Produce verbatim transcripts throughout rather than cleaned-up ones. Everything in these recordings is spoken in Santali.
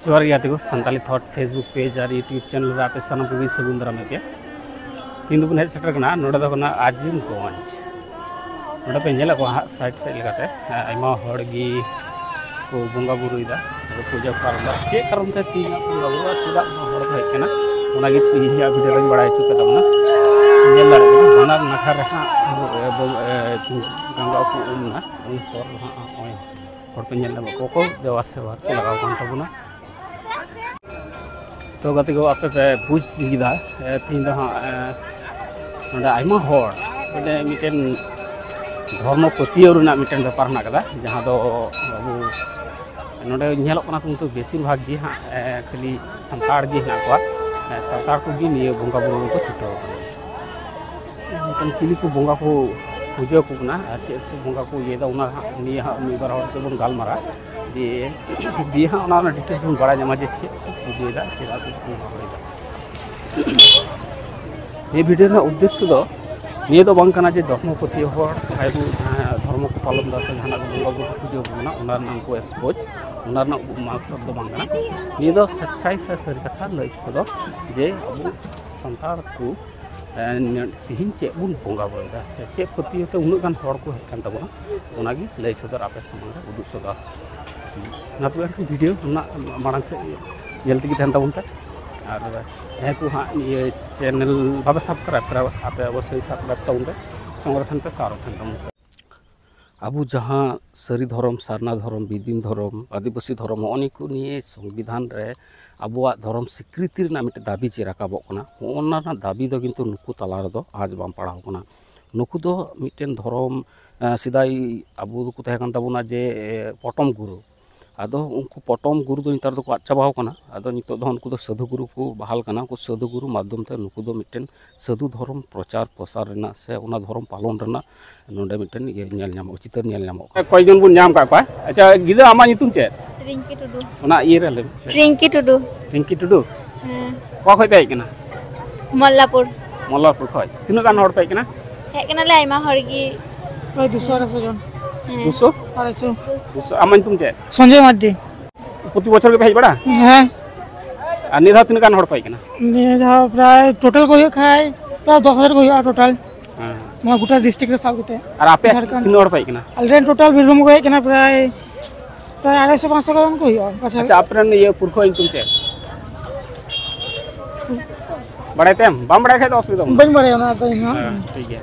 ᱡᱚᱦᱟᱨ ᱜᱮ ᱜᱟᱛᱮ ᱠᱚ, ᱥᱟᱱᱛᱟᱞᱤ ᱛᱷᱚᱴ Facebook ᱯᱮᱡᱽ ᱟᱨ YouTube ᱪᱮᱱᱮᱞ ᱨᱮ ᱟᱯᱮ ᱥᱟᱱᱟᱢ ᱠᱚᱜᱮ ᱥᱟᱹᱜᱩᱱ ᱫᱟᱨᱟᱢᱮᱫ ᱯᱮᱭᱟ᱾ ᱛᱤᱦᱤᱧ ᱫᱚᱵᱚᱱ ᱦᱮᱡ ᱥᱮᱴᱮᱨ ᱠᱟᱱᱟ, ᱱᱚᱰᱮ ᱫᱚ ᱠᱟᱱᱟ ᱟᱡᱤᱢᱜᱚᱸᱡᱽ᱾ ᱱᱚᱰᱮ ᱯᱮ ᱧᱮᱞᱮᱫ ᱠᱚᱣᱟ ᱦᱟᱸᱜ ᱥᱟᱭᱤᱰ ᱥᱮᱫ ᱞᱮᱠᱟᱛᱮ, ᱟᱭᱢᱟ ᱦᱚᱲ ᱜᱮ ᱠᱚ ᱵᱚᱸᱜᱟ ᱵᱩᱨᱩᱭᱮᱫᱟ, ᱥᱮ ᱠᱚ ᱯᱩᱡᱟᱹ ᱯᱟᱨᱚᱢ ᱮᱫᱟ᱾ ᱪᱮᱫ ᱠᱟᱨᱚᱱ ᱛᱮ ᱛᱤᱦᱤᱧ ᱦᱟᱸᱜ ᱵᱚᱸᱜᱟ ᱵᱩᱨᱩ ᱟᱨ ᱪᱮᱫᱟᱜ ᱩᱱᱟᱹᱜ ᱦᱚᱲ ᱠᱚ ᱦᱮᱡ ᱠᱟᱱᱟ, ᱚᱱᱟᱜᱮ ᱛᱤᱦᱤᱧᱟᱜ ᱵᱷᱤᱰᱤᱭᱳ ᱨᱮᱧ ᱵᱟᱲᱟᱭ ᱦᱚᱪᱚ ᱯᱮ ᱛᱟᱵᱚᱱᱟ᱾ ᱧᱮᱞ ᱫᱟᱲᱮᱭᱟᱜ ᱠᱟᱱᱟ, ᱵᱟᱱᱟᱨ ᱱᱟᱠᱷᱟ ᱨᱮ ᱦᱟᱸᱜ ᱜᱚᱝᱜᱟ ᱠᱚ ᱩᱢ ᱮᱱᱟ, ᱩᱢ ᱯᱚᱨ ᱦᱟᱸᱜ ᱱᱚᱜᱼᱚᱭ ᱦᱚᱲ ᱯᱮ ᱧᱮᱞ ᱧᱟᱢᱮᱫ ᱠᱚᱣᱟ ᱠᱚ ᱫᱮᱵᱟ ᱥᱮᱵᱟ ᱠᱚ ᱞᱟᱜᱟᱣ ᱟᱠᱟᱱ ᱛᱟᱵᱚᱱᱟ᱾ ᱛᱚ ᱜᱟᱛᱮ ᱠᱚ, ᱟᱯᱮ ᱯᱮ ᱵᱩᱡᱽ ᱠᱮᱫᱟ, ᱮ, ᱛᱮᱦᱮᱧ ᱫᱚ ᱦᱟᱸᱜ, ᱮ, ᱱᱚᱰᱮ ᱟᱭᱢᱟ ᱦᱚᱲ ᱢᱟᱱᱮ ᱢᱤᱫᱴᱮᱱ ᱫᱷᱚᱨᱢᱚ ᱯᱟᱹᱛᱭᱟᱹᱣ ᱨᱮᱱᱟᱜ ᱢᱤᱫᱴᱮᱱ ᱵᱮᱯᱟᱨ ᱦᱮᱱᱟᱜ ᱠᱟᱫᱟ, ᱡᱟᱦᱟᱸ ᱫᱚ ᱟᱵᱚ ᱱᱚᱰᱮ ᱧᱮᱞᱚᱜ ᱠᱟᱱᱟ ᱠᱤᱱᱛᱩ ᱵᱮᱥᱤᱨ ᱵᱷᱟᱜᱽ ᱜᱮ ᱦᱟᱸᱜ, ᱮ, ᱠᱷᱟᱹᱞᱤ ᱥᱟᱱᱛᱟᱲ ᱜᱮ ᱦᱮᱱᱟᱜ ᱠᱚᱣᱟ᱾ ᱮ, ᱥᱟᱱᱛᱟᱲ ᱠᱚᱜᱮ ᱱᱤᱭᱟᱹ ᱵᱚᱸᱜᱟ ᱵᱩᱨᱩ ᱨᱮᱠᱚ ᱪᱷᱩᱴᱟᱹᱣ ᱟᱠᱟᱱᱟ᱾ ᱢᱮᱱᱠᱷᱟᱱ ᱪᱤᱞᱤ ᱠᱚ ᱵᱚᱸᱜᱟ ᱠᱚ ᱯᱩᱡᱟᱹ ᱟᱠᱚ ᱠᱟᱱᱟ ᱟᱨ ᱪᱮᱫ ᱠᱚ ᱵᱚᱸᱜᱟ ᱠᱚ ᱤᱭᱟᱹᱭᱮᱫᱟ, ᱚᱱᱟ ᱦᱟᱸᱜ ᱱᱤᱭᱟᱹ ᱦᱟᱸᱜ ᱢᱤᱫ ᱵᱟᱨ ᱦᱚᱲ ᱥᱟᱛᱮ ᱵᱚᱱ ᱜᱟᱞᱢᱟᱨᱟᱜᱼᱟ᱾ ᱫᱤᱭᱮ, ᱫᱤᱭᱮ ᱦᱟᱸᱜ ᱚᱱᱟ ᱨᱮᱱᱟᱜ ᱰᱤᱴᱮᱞᱥ ᱵᱚᱱ ᱵᱟᱲᱟᱭ ᱧᱟᱢᱟ ᱡᱮ ᱪᱮᱫ ᱠᱚ ᱯᱩᱡᱟᱹᱭᱮᱫᱟ, ᱪᱮᱫᱟᱜ ᱠᱚ ᱵᱚᱸᱜᱟ ᱵᱩᱨᱩᱭᱮᱫᱟ᱾ ᱱᱤᱭᱟᱹ ᱵᱷᱤᱰᱤᱭᱳ ᱨᱮᱱᱟᱜ ᱩᱫᱽᱫᱮᱥᱥᱚ ᱫᱚ ᱱᱤᱭᱟᱹ ᱫᱚ ᱵᱟᱝ ᱠᱟᱱᱟ ᱡᱮ ᱫᱷᱚᱨᱢᱚ ᱯᱟᱹᱛᱭᱟᱹᱣ ᱦᱚᱲ, ᱡᱟᱦᱟᱸᱭ ᱠᱚ, ᱡᱟᱦᱟᱸᱭ ᱫᱷᱚᱨᱢᱚ ᱠᱚ ᱯᱟᱞᱚᱱ ᱮᱫᱟ ᱥᱮ ᱡᱟᱦᱟᱱᱟᱜ ᱠᱚ ᱵᱚᱸᱜᱟ ᱵᱩᱨᱩ ᱠᱚ ᱯᱩᱡᱟᱹ ᱟᱠᱚ ᱠᱟᱱᱟ, ᱚᱱᱟ ᱨᱮᱱᱟᱜ ᱩᱱᱠᱩ ᱥᱯᱳᱡᱽ, ᱚᱱᱟ ᱨᱮᱱᱟᱜ ᱢᱟᱠᱥᱚᱫ ᱫᱚ ᱵᱟᱝ ᱠᱟᱱᱟ᱾ ᱱᱤᱭᱟᱹ ᱫᱚ ᱥᱟᱪᱪᱟᱭ ᱥᱮ ᱥᱟᱹᱨᱤ ᱠᱟᱛᱷᱟ ᱞᱟᱹᱭ ᱥᱚᱫᱚᱨ ᱡᱮ ᱟᱵᱚ ᱥᱟᱱᱛᱟᱲ ᱠᱚ, ᱮ, ᱛᱤᱦᱤᱧ ᱪᱮᱫ ᱵᱚᱱ ᱵᱚᱸᱜᱟ ᱵᱩᱨᱩᱭᱮᱫᱟ ᱥᱮ ᱪᱮᱫ ᱯᱟᱹᱛᱭᱟᱹᱣ ᱛᱮ ᱩᱱᱟᱹᱜ ᱜᱟᱱ ᱦᱚᱲ ᱠᱚ ᱦᱮᱡ ᱠᱟᱱ ᱛᱟᱵᱚᱱᱟ, ᱚᱱᱟᱜᱮ ᱞᱟᱹᱭ ᱥᱚᱫᱚᱨ, ᱟᱯᱮ ᱥᱟᱢᱟᱝ ᱨᱮ ᱩᱫᱩᱜ ᱥᱚᱫᱚᱨ᱾ ᱢᱟ ᱛᱚᱵᱮ ᱮᱱᱠᱷᱟᱱ ᱵᱷᱤᱰᱤᱭᱳ ᱨᱮᱱᱟᱜ ᱢᱟᱲᱟᱝ ᱥᱮᱫ ᱧᱮᱞ ᱛᱮᱜᱮ ᱛᱟᱦᱮᱱ ᱛᱟᱵᱚᱱ ᱯᱮ᱾ ᱟᱨ ᱡᱟᱦᱟᱸᱭ ᱠᱚ ᱦᱟᱸᱜ ᱱᱤᱭᱟᱹ ᱪᱮᱱᱮᱞ ᱵᱟᱯᱮ ᱥᱟᱵᱥᱠᱨᱟᱭᱤᱵ ᱠᱟᱫᱟ, ᱟᱯᱮ ᱚᱵᱚᱥᱥᱳᱭ ᱥᱟᱵᱥᱠᱨᱟᱭᱤᱵ ᱛᱟᱵᱚᱱ ᱯᱮ, ᱥᱚᱸᱜᱮ ᱛᱟᱦᱮᱱ ᱯᱮ, ᱥᱟᱶ ᱨᱮ ᱛᱟᱦᱮᱱ ᱛᱟᱵᱚᱱ ᱯᱮ᱾ ᱟᱵᱚ ᱡᱟᱦᱟᱸ ᱥᱟᱹᱨᱤ ᱫᱷᱚᱨᱚᱢ, ᱥᱟᱨᱱᱟ ᱫᱷᱚᱨᱚᱢ, ᱵᱤᱫᱤᱱ ᱫᱷᱚᱨᱚᱢ, ᱟᱹᱫᱤᱵᱟᱹᱥᱤ ᱫᱷᱚᱨᱚᱢ, ᱦᱚᱸᱜᱼᱚ ᱱᱤᱭᱟᱹ ᱠᱚ ᱱᱤᱭᱮ ᱥᱚᱝᱵᱤᱫᱷᱟᱱ ᱨᱮ ᱟᱵᱚᱣᱟᱜ ᱫᱷᱚᱨᱚᱢ ᱥᱤᱠᱨᱤᱛᱤ ᱨᱮᱱᱟᱜ ᱢᱤᱫᱴᱮᱱ ᱫᱟᱹᱵᱤ ᱪᱮᱫ ᱨᱟᱠᱟᱵᱚᱜ ᱠᱟᱱᱟ, ᱦᱚᱸᱜᱼᱚ ᱱᱟ ᱨᱮᱱᱟᱜ ᱫᱟᱹᱵᱤ ᱫᱚ ᱠᱤᱱᱛᱩ ᱱᱩᱠᱩ ᱛᱟᱞᱟ ᱨᱮᱫᱚ ᱟᱡ ᱵᱟᱝ ᱯᱟᱲᱟᱣ ᱠᱟᱱᱟ᱾ ᱱᱩᱠᱩ ᱫᱚ ᱢᱤᱫᱴᱮᱱ ᱫᱷᱚᱨᱚᱢ, ᱮ, ᱥᱮᱫᱟᱭ ᱟᱵᱚ ᱫᱚᱠᱚ ᱛᱟᱦᱮᱸ ᱠᱟᱱ ᱛᱟᱵᱚᱱᱟ ᱡᱮ, ᱮ, ᱯᱚᱴᱚᱢ ᱜᱩᱨᱩ᱾ ᱟᱫᱚ ᱩᱱᱠᱩ ᱯᱚᱴᱚᱢ ᱜᱩᱨᱩ ᱫᱚ ᱱᱮᱛᱟᱨ ᱫᱚᱠᱚ ᱟᱫ ᱪᱟᱵᱟᱣ ᱠᱟᱱᱟ᱾ ᱟᱫᱚ ᱱᱤᱛᱚᱜ ᱫᱚ ᱩᱱᱠᱩ ᱫᱚ ᱥᱟᱹᱫᱷᱩ ᱜᱩᱨᱩ ᱠᱚ ᱵᱟᱦᱟᱞ ᱠᱟᱱᱟ᱾ ᱩᱱᱠᱩ ᱥᱟᱹᱫᱷᱩ ᱜᱩᱨᱩ ᱢᱟᱫᱽᱫᱷᱚᱢ ᱛᱮ ᱱᱩᱠᱩ ᱫᱚ ᱢᱤᱫᱴᱮᱱ ᱥᱟᱹᱫᱷᱩ ᱫᱷᱚᱨᱚᱢ ᱯᱨᱚᱪᱟᱨ ᱯᱨᱚᱥᱟᱨ ᱨᱮᱱᱟᱜ ᱥᱮ ᱚᱱᱟ ᱫᱷᱚᱨᱚᱢ ᱯᱟᱞᱚᱱ ᱨᱮᱱᱟᱜ ᱱᱚᱰᱮ ᱢᱤᱫᱴᱮᱱ ᱤᱭᱟᱹ ᱧᱮᱞ ᱧᱟᱢᱚᱜ, ᱪᱤᱛᱟᱹᱨ ᱧᱮᱞ ᱧᱟᱢᱚᱜ ᱠᱟᱱᱟ᱾ ᱠᱚᱭᱮᱠ ᱡᱚᱱ ᱵᱚᱱ ᱧᱟᱢ ᱟᱠᱟᱫ ᱠᱚᱣᱟ᱾ ᱟᱪᱪᱷᱟ ᱜᱤᱫᱽᱨᱟᱹ, ᱟᱢᱟᱜ ᱧᱩᱛᱩᱢ ᱪᱮᱫ? ᱨᱤᱝᱠᱤ ᱴᱩᱰᱩ᱾ ᱚᱱᱟ ᱤᱭᱟᱹ ᱨᱮ ᱞᱟᱹᱭ ᱢᱮ᱾ ᱨᱤᱝᱠᱤ ᱴᱩᱰᱩ᱾ ᱨᱤᱝᱠᱤ ᱴᱩᱰᱩ? ᱦᱮᱸ᱾ ᱚᱠᱟ ᱠᱷᱚᱡ ᱯᱮ ᱦᱮᱡ ᱠᱟᱱᱟ? ᱢᱚᱞᱞᱟᱯᱩᱨ᱾ ᱢᱚᱞᱞᱟᱯᱩᱨ ᱠᱷᱚᱡ᱾ ᱛᱤᱱᱟᱹᱜ ᱜᱟᱱ ᱦᱚᱲ ᱯᱮ ᱦᱮᱡ ᱠᱟᱱᱟ? ᱦᱮᱡ ᱠᱟᱱᱟᱞᱮ ᱟᱭᱢᱟ ᱦᱚᱲ ᱜᱮ᱾ ᱯᱨᱟᱭ ᱫᱩᱥᱚ ᱟᱲᱟᱭᱥᱚ ᱡᱚᱱ᱾ ᱦᱮᱸ᱾ ᱫᱩᱥᱚ? ᱟᱲᱟᱭᱥᱚ᱾ ᱫᱩᱥᱚ᱾ ᱟᱢᱟᱜ ᱧᱩᱛᱩᱢ ᱪᱮᱫ? ᱥᱚᱧᱡᱚᱭ ᱢᱟᱨᱰᱤ᱾ ᱯᱨᱚᱛᱤ ᱵᱚᱪᱷᱚᱨ ᱜᱮᱯᱮ ᱦᱮᱡ ᱵᱟᱲᱟᱜᱼᱟ? ᱦᱮᱸ᱾ ᱟᱨ ᱱᱤᱭᱟᱹ ᱫᱷᱟᱣ ᱛᱤᱱᱟᱹᱜ ᱜᱟᱱ ᱦᱚᱲ ᱠᱚ ᱦᱮᱡ ᱠᱟᱱᱟ? ᱱᱤᱭᱟᱹ ᱫᱷᱟᱣ ᱯᱨᱟᱭ ᱴᱳᱴᱟᱞ ᱠᱚ ᱦᱩᱭᱩᱜ ᱠᱷᱟᱡ ᱯᱨᱟᱭ ᱫᱚᱥ ᱦᱟᱡᱟᱨ ᱠᱚ ᱦᱩᱭᱩᱜᱼᱟ ᱴᱳᱴᱟᱞ᱾ ᱦᱮᱸ᱾ ᱱᱚᱣᱟ ᱜᱚᱴᱟ ᱰᱤᱥᱴᱨᱤᱠᱴ ᱨᱮ ᱥᱟᱵ ᱠᱟᱛᱮ᱾ ᱟᱨ ᱟᱯᱮ ᱡᱷᱟᱲᱠᱷᱚᱸᱰ᱾ ᱛᱤᱱᱟᱹᱜ ᱦᱚᱲ ᱯᱮ ᱦᱮᱡ ᱠᱟᱱᱟ? ᱟᱞᱮ ᱨᱮᱱ ᱴᱳᱴᱟᱞ ᱵᱤᱨᱵᱷᱩᱢ ᱠᱚ ᱦᱮᱡ ᱠᱟᱱᱟ ᱯᱨᱟᱭ, ᱯᱨᱟᱭ ᱟᱲᱟᱭᱥᱚ ᱯᱟᱸᱪᱥᱚ ᱜᱟᱱ ᱠᱚ ᱦᱩᱭᱩᱜᱼᱟ ᱯᱟᱪᱷᱮ᱾ ᱟᱪᱪᱷᱟ, ᱟᱯᱮ ᱨᱮᱱ ᱤᱭᱟᱹ ᱯᱩᱨᱠᱷᱟᱹ ᱧᱩᱛᱩᱢ ᱪᱮᱫ? ᱵᱟᱲᱟᱭ ᱛᱮᱢ? ᱵᱟᱢ ᱵᱟᱲᱟᱭ ᱠᱷᱟᱡ ᱫᱚ ᱚᱥᱩᱵᱤᱫᱷᱟ ᱵᱟᱹᱱᱩᱜᱼᱟ᱾ ᱵᱟᱹᱧ ᱵᱟᱲᱟᱭᱟ ᱚᱱᱟ ᱫᱚ ᱤᱧ ᱦᱚᱸ᱾ ᱦᱮᱸ, ᱴᱷᱤᱠ ᱜᱮᱭᱟ᱾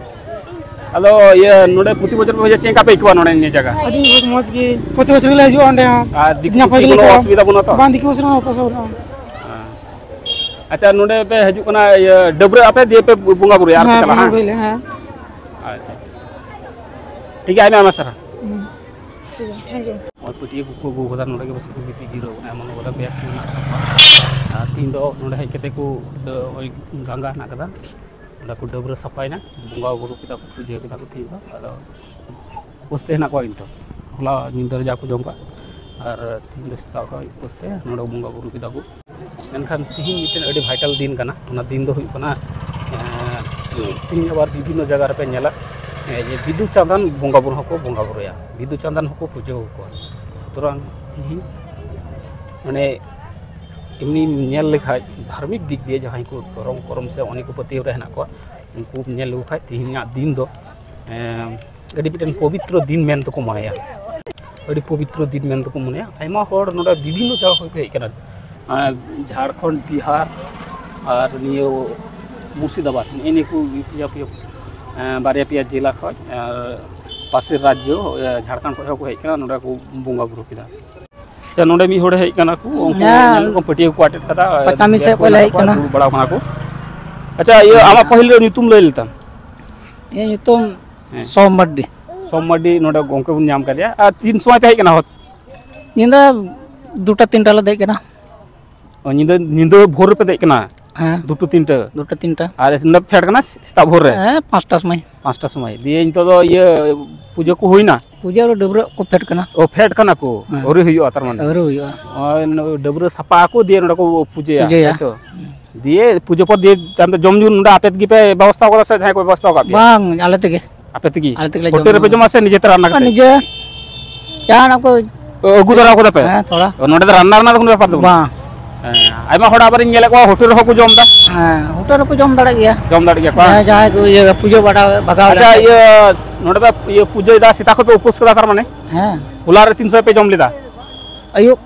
ᱟᱫᱚ ᱤᱭᱟᱹ, ᱱᱚᱰᱮ ᱯᱨᱚᱛᱤ ᱵᱚᱪᱷᱚᱨ ᱯᱮ ᱦᱤᱡᱩᱜᱼᱟ, ᱪᱮᱫ ᱞᱮᱠᱟ ᱯᱮ ᱟᱹᱭᱠᱟᱹᱣᱟ ᱱᱚᱰᱮ ᱱᱤᱭᱟᱹ ᱡᱟᱭᱜᱟ? ᱟᱹᱰᱤ ᱢᱚᱡᱽ ᱜᱮ, ᱯᱨᱚᱛᱤ ᱵᱚᱪᱷᱚᱨ ᱜᱮᱞᱮ ᱦᱤᱡᱩᱜᱼᱟ ᱚᱸᱰᱮ ᱦᱚᱸ᱾ ᱟᱨ ᱫᱤᱠᱩ ᱱᱟᱯᱟᱭ ᱯᱩᱥᱤ ᱜᱮᱞᱮ ᱠᱳᱱᱳ ᱟᱹᱭᱠᱟᱹᱣᱟ᱾ ᱚᱥᱩᱵᱤᱫᱷᱟ ᱵᱟᱹᱱᱩᱜᱼᱟ ᱛᱚ? ᱵᱟᱝ, ᱫᱤᱠᱩ ᱯᱩᱥᱤ ᱨᱮᱱᱟᱜ ᱚᱥᱩᱵᱤᱫᱷᱟ ᱵᱟᱹᱱᱩᱜᱼᱟ᱾ ᱦᱮᱸ᱾ ᱟᱪᱪᱷᱟ, ᱱᱚᱰᱮ ᱯᱮ ᱦᱤᱡᱩᱜ ᱠᱟᱱᱟ, ᱤᱭᱟᱹ, ᱰᱟᱹᱵᱽᱨᱟᱹᱜ ᱟᱯᱮ, ᱫᱤᱭᱮ ᱯᱮ ᱵᱚᱸᱜᱟ ᱵᱩᱨᱩᱭᱟ, ᱟᱨ ᱯᱮ ᱦᱮᱸ, ᱪᱟᱞᱟᱜᱼᱟ, ᱵᱚᱸᱜᱟ ᱦᱮᱸ? ᱵᱩᱨᱩᱭ ᱞᱮ, ᱦᱮᱸ᱾ ᱟᱪᱪᱷᱟ, ᱟᱪᱪᱷᱟ᱾ ᱴᱷᱤᱠ ᱜᱮᱭᱟ, ᱟᱭᱢᱟ, ᱟᱭᱢᱟ ᱥᱟᱨᱦᱟᱣ᱾ ᱦᱩᱸ᱾ ᱴᱷᱤᱠ ᱜᱮᱭᱟ, thank you᱾ ᱱᱚᱜᱼᱚᱭ ᱯᱟᱹᱴᱭᱟᱹ ᱠᱚᱠᱚ ᱟᱹᱜᱩ ᱠᱟᱫᱟ, ᱱᱚᱰᱮ ᱜᱮ ᱵᱮᱥ ᱠᱚ ᱜᱤᱛᱤᱡ ᱡᱤᱨᱟᱹᱣ ᱠᱟᱱᱟ, ᱮᱢᱚᱱ ᱠᱟᱫᱟ ᱵᱮᱜᱽ ᱠᱚ ᱢᱮᱱᱟᱜ ᱛᱟᱠᱚᱣᱟ᱾ ᱟᱨ ᱛᱤᱦᱤᱧ ᱫᱚ ᱱᱚᱰᱮ ᱦᱮᱡ ᱠᱟᱛᱮ ᱠᱚ, ᱳᱭ ᱜᱟᱝᱜᱟ ᱦᱮᱱᱟᱜ ᱠᱟᱫᱟ, ᱚᱸᱰᱮ ᱠᱚ ᱰᱟᱹᱵᱽᱨᱟᱹ ᱥᱟᱯᱷᱟᱭᱮᱱᱟ, ᱵᱚᱸᱜᱟ ᱵᱩᱨᱩ ᱠᱮᱫᱟ ᱠᱚ, ᱯᱩᱡᱟᱹ ᱠᱮᱫᱟ ᱠᱚ ᱛᱤᱦᱤᱧ ᱫᱚ᱾ ᱟᱫᱚ ᱩᱯᱟᱹᱥ ᱛᱮ ᱦᱮᱱᱟᱜ ᱠᱚᱣᱟ ᱠᱤᱱᱛᱩ᱾ ᱦᱚᱞᱟ ᱧᱤᱫᱟᱹ ᱨᱮ ᱡᱟ ᱠᱚ ᱡᱚᱢ ᱠᱟᱜ, ᱟᱨ ᱛᱤᱦᱤᱧ ᱫᱚ ᱥᱮᱛᱟᱜ ᱠᱷᱚᱱ ᱩᱯᱟᱹᱥ ᱛᱮ ᱱᱚᱰᱮ ᱵᱚᱸᱜᱟ ᱵᱩᱨᱩ ᱠᱮᱫᱟ ᱠᱚ᱾ ᱢᱮᱱᱠᱷᱟᱱ ᱛᱤᱦᱤᱧ ᱢᱤᱫᱴᱮᱱ ᱟᱹᱰᱤ vital ᱫᱤᱱ ᱠᱟᱱᱟ᱾ ᱚᱱᱟ ᱫᱤᱱ ᱫᱚ ᱦᱩᱭᱩᱜ ᱠᱟᱱᱟ, ᱮᱸ, ᱛᱤᱦᱤᱧ ᱟᱵᱟᱨ ᱵᱤᱵᱷᱤᱱᱱᱚ ᱡᱟᱭᱜᱟ ᱨᱮᱯᱮ ᱧᱮᱞᱟ, ᱮᱸ, ᱡᱮ ᱵᱤᱫᱩ ᱪᱟᱸᱫᱟᱱ ᱵᱚᱸᱜᱟ ᱵᱩᱨᱩ ᱦᱚᱸᱠᱚ ᱵᱚᱸᱜᱟ ᱵᱩᱨᱩᱭᱟ, ᱵᱤᱫᱩ ᱪᱟᱸᱫᱟᱱ ᱦᱚᱸᱠᱚ ᱯᱩᱡᱟᱹ ᱟᱠᱚᱣᱟ᱾ ᱥᱩᱛᱚᱨᱟᱝ ᱛᱤᱦᱤᱧ, ᱢᱟᱱᱮ, ᱮᱢᱱᱤ ᱧᱮᱞ ᱞᱮᱠᱷᱟᱡ ᱫᱷᱟᱨᱢᱤᱠ ᱫᱤᱠ ᱫᱤᱭᱮ ᱡᱟᱦᱟᱸᱭ ᱠᱚ ᱫᱷᱚᱨᱚᱢ ᱠᱚᱨᱚᱢ ᱥᱮ ᱚᱱᱮ ᱠᱚ ᱯᱟᱹᱛᱭᱟᱹᱣ ᱨᱮ ᱦᱮᱱᱟᱜ ᱠᱚᱣᱟ, ᱩᱱᱠᱩ ᱧᱮᱞ ᱞᱮᱠᱚ ᱠᱷᱟᱡ ᱛᱤᱦᱤᱧᱟᱜ ᱫᱤᱱ ᱫᱚ, ᱮᱸ, ᱟᱹᱰᱤ ᱢᱤᱫᱴᱮᱱ ᱯᱚᱵᱤᱛᱨᱚ ᱫᱤᱱ ᱢᱮᱱ ᱛᱮᱠᱚ ᱢᱚᱱᱮᱭᱟ᱾ ᱟᱹᱰᱤ ᱯᱚᱵᱤᱛᱨᱚ ᱫᱤᱱ ᱢᱮᱱ ᱛᱮᱠᱚ ᱢᱚᱱᱮᱭᱟ᱾ ᱟᱭᱢᱟ ᱦᱚᱲ ᱱᱚᱰᱮ ᱵᱤᱵᱷᱤᱱᱱᱚ ᱡᱟᱭᱜᱟ ᱠᱷᱚᱱ ᱠᱚ ᱦᱮᱡ ᱠᱟᱱᱟ᱾ ᱟᱨ ᱡᱷᱟᱲᱠᱷᱚᱸᱰ, ᱵᱤᱦᱟᱨ ᱟᱨ ᱱᱤᱭᱟᱹ ᱢᱩᱨᱥᱤᱫᱟᱵᱟᱫᱽ, ᱱᱮᱜᱼᱮ ᱱᱤᱭᱟᱹ ᱠᱚ ᱯᱮᱭᱟ, ᱯᱮᱭᱟ, ᱮᱸ, ᱵᱟᱨᱭᱟ ᱯᱮᱭᱟ ᱡᱮᱞᱟ ᱠᱷᱚᱱ, ᱟᱨ ᱯᱟᱥᱮᱨ ᱨᱟᱡᱽᱡᱚ, ᱮᱸ, ᱡᱷᱟᱲᱠᱷᱚᱸᱰ ᱠᱷᱚᱱ ᱦᱚᱸᱠᱚ ᱦᱮᱡ ᱠᱟᱱᱟ, ᱱᱚᱰᱮ ᱠᱚ ᱵᱚᱸᱜᱟ ᱵᱩᱨᱩ ᱠᱮᱫᱟ᱾ ᱟᱪᱪᱷᱟ, ᱱᱚᱰᱮ ᱢᱤᱫ ᱦᱚᱲᱮ ᱦᱮᱡ ᱠᱟᱱᱟ ᱠᱚ, ᱩᱱᱠᱩ ᱦᱮᱸ᱾ ᱧᱮᱞ ᱠᱚᱢ ᱯᱟᱹᱴᱭᱟᱹ ᱠᱚ ᱟᱴᱮᱫ ᱠᱟᱫᱟ, ᱯᱟᱪᱟᱢᱤ ᱵᱮᱜᱽ ᱥᱮᱫ ᱠᱚ ᱠᱷᱚᱱ ᱦᱮᱡ ᱢᱮᱱᱟᱜ ᱛᱟᱠᱚᱣᱟ, ᱠᱟᱱᱟ᱾ ᱫᱩᱲᱩᱵ ᱵᱟᱲᱟ ᱠᱟᱱᱟ ᱠᱚ᱾ ᱟᱪᱪᱷᱟ, ᱤᱭᱟᱹ, ᱟᱢᱟᱜ ᱯᱟᱹᱦᱤᱞ ᱨᱮ ᱧᱩᱛᱩᱢ ᱞᱟᱹᱭ ᱞᱮᱛᱟᱢ? ᱤᱧᱟᱹᱜ ᱧᱩᱛᱩᱢ ᱦᱮᱸ᱾ ᱥᱳᱢ ᱢᱟᱨᱰᱤ᱾ ᱥᱳᱢ ᱢᱟᱨᱰᱤ, ᱱᱚᱰᱮ ᱜᱚᱝᱠᱮ ᱵᱚᱱ ᱧᱟᱢ ᱠᱟᱫᱮᱭᱟ᱾ ᱟᱨ ᱛᱤᱱ ᱥᱚᱢᱚᱭ ᱯᱮ ᱦᱮᱡ ᱠᱟᱱᱟ? ᱧᱤᱫᱟᱹ ᱫᱩᱴᱟ ᱛᱤᱱᱴᱟ ᱞᱮ ᱫᱮᱡ ᱠᱟᱱᱟ᱾ ᱚ, ᱧᱤᱫᱟᱹ, ᱧᱤᱫᱟᱹ ᱵᱷᱳᱨ ᱨᱮᱯᱮ ᱫᱮᱡ ᱠᱟᱱᱟ? ᱦᱮᱸ᱾ ᱫᱩᱴᱟ ᱛᱤᱱᱴᱟ? ᱫᱩᱴᱟ ᱛᱤᱱᱴᱟ᱾ ᱟᱨ ᱱᱚᱰᱮ ᱯᱮ ᱯᱷᱮᱰ ᱠᱟᱱᱟ ᱥᱮᱛᱟᱜ ᱵᱷᱳᱨ ᱨᱮ? ᱦᱮᱸ, ᱯᱟᱸᱪᱴᱟ ᱥᱚᱢᱚᱭ᱾ ᱯᱟᱸᱪᱴᱟ ᱥᱚᱢᱚᱭ᱾ ᱫᱤᱭᱮ ᱱᱤᱛᱚᱜ ᱫᱚ ᱤᱭᱟᱹ ᱯᱩᱡᱟᱹ ᱠᱚ ᱦᱩᱭᱱᱟ? ᱯᱩᱡᱟᱹ ᱨᱮ ᱰᱟᱹᱵᱽᱨᱟᱹᱜ ᱠᱚ ᱯᱷᱮᱰ ᱠᱟᱱᱟ᱾ ᱚ, ᱯᱷᱮᱰ ᱠᱟᱱᱟ ᱠᱚ? ᱦᱮᱸ᱾ ᱟᱹᱣᱨᱤ ᱦᱩᱭᱩᱜᱼᱟ ᱛᱟᱨ ᱢᱟᱱᱮ? ᱟᱹᱣᱨᱤ ᱦᱩᱭᱩᱜᱼᱟ᱾ ᱱᱚᱜᱼᱚᱭ ᱰᱟᱹᱵᱽᱨᱟᱹ ᱥᱟᱯᱷᱟ ᱟᱠᱚ, ᱫᱤᱭᱮ ᱱᱚᱰᱮ ᱠᱚ ᱯᱩᱡᱟᱹᱭᱟ, ᱯᱩᱡᱟᱹᱭᱟ᱾ ᱛᱟᱭᱛᱚ? ᱦᱩᱸ᱾ ᱫᱤᱭᱮ ᱯᱩᱡᱟᱹ ᱯᱚᱨ ᱫᱤᱭᱮ ᱛᱟᱭᱚᱢ ᱛᱮ ᱡᱚᱢ ᱧᱩ ᱱᱚᱰᱮ ᱟᱯᱮ ᱛᱮᱜᱮ ᱯᱮ ᱵᱮᱵᱚᱥᱛᱷᱟ ᱟᱠᱟᱫᱟ ᱥᱮ ᱡᱟᱦᱟᱸᱭ ᱠᱚ ᱵᱮᱵᱚᱥᱛᱷᱟ ᱟᱠᱟᱫ ᱯᱮᱭᱟ? ᱵᱟᱝ, ᱟᱞᱮ ᱛᱮᱜᱮ᱾ ᱟᱯᱮ ᱛᱮᱜᱮ? ᱟᱞᱮ ᱛᱮᱜᱮ ᱞᱮ ᱦᱳᱴᱮᱞ ᱡᱚᱢ ᱨᱮᱯᱮ ᱧᱩᱭᱟ᱾ ᱡᱚᱢᱟ ᱥᱮ ᱱᱤᱡᱮ ᱛᱮ ᱨᱟᱱᱱᱟ ᱟᱨ ᱠᱟᱛᱮ? ᱱᱤᱡᱮ ᱡᱟᱦᱟᱱᱟᱜ ᱠᱚ ᱚ, ᱟᱹᱜᱩ ᱫᱟᱨᱟ ᱠᱟᱫᱟ ᱯᱮ? ᱦᱮᱸ, ᱛᱷᱚᱲᱟ᱾ ᱚ, ᱱᱚᱰᱮ ᱫᱚ ᱨᱟᱱᱱᱟ ᱨᱮᱱᱟᱜ ᱫᱚ ᱠᱳᱱᱳ ᱵᱮᱯᱟᱨ ᱫᱚ ᱵᱟᱹᱱᱩᱜᱼᱟ? ᱵᱟᱝ᱾ ᱦᱮᱸ, ᱟᱭᱢᱟ ᱦᱚᱲ ᱟᱵᱟᱨᱤᱧ ᱧᱮᱞᱮᱫ ᱠᱚᱣᱟ ᱦᱳᱴᱮᱞ ᱨᱮᱦᱚᱸ ᱠᱚ ᱡᱚᱢ ᱮᱫᱟ᱾ ᱦᱮᱸ, ᱦᱳᱴᱮᱞ ᱨᱮᱠᱚ ᱡᱚᱢ ᱫᱟᱲᱮᱭᱟᱜ ᱜᱮᱭᱟ᱾ ᱡᱚᱢ ᱫᱟᱲᱮᱭᱟᱜ ᱜᱮᱭᱟ ᱠᱚ, ᱦᱮᱸ? ᱦᱮᱸ, ᱡᱟᱦᱟᱸᱭ ᱠᱚ ᱤᱭᱟᱹ ᱯᱩᱡᱟᱹ ᱵᱟᱲᱟ ᱵᱷᱟᱜᱟᱣ ᱟᱪᱪᱷᱟ, ᱞᱮᱱᱠᱷᱟᱱ᱾ ᱤᱭᱟᱹ, ᱱᱚᱰᱮ ᱯᱮ ᱤᱭᱟᱹ ᱯᱩᱡᱟᱹᱭᱮᱫᱟ, ᱥᱮᱛᱟᱜ ᱠᱷᱚᱱ ᱯᱮ ᱩᱯᱟᱹᱥ ᱠᱟᱫᱟ ᱛᱟᱨ ᱢᱟᱱᱮ? ᱦᱮᱸ᱾ ᱦᱚᱞᱟ ᱨᱮ ᱛᱤᱱ ᱥᱚᱢᱚᱭ ᱯᱮ ᱡᱚᱢ ᱞᱮᱫᱟ? ᱟᱹᱭᱩᱵ᱾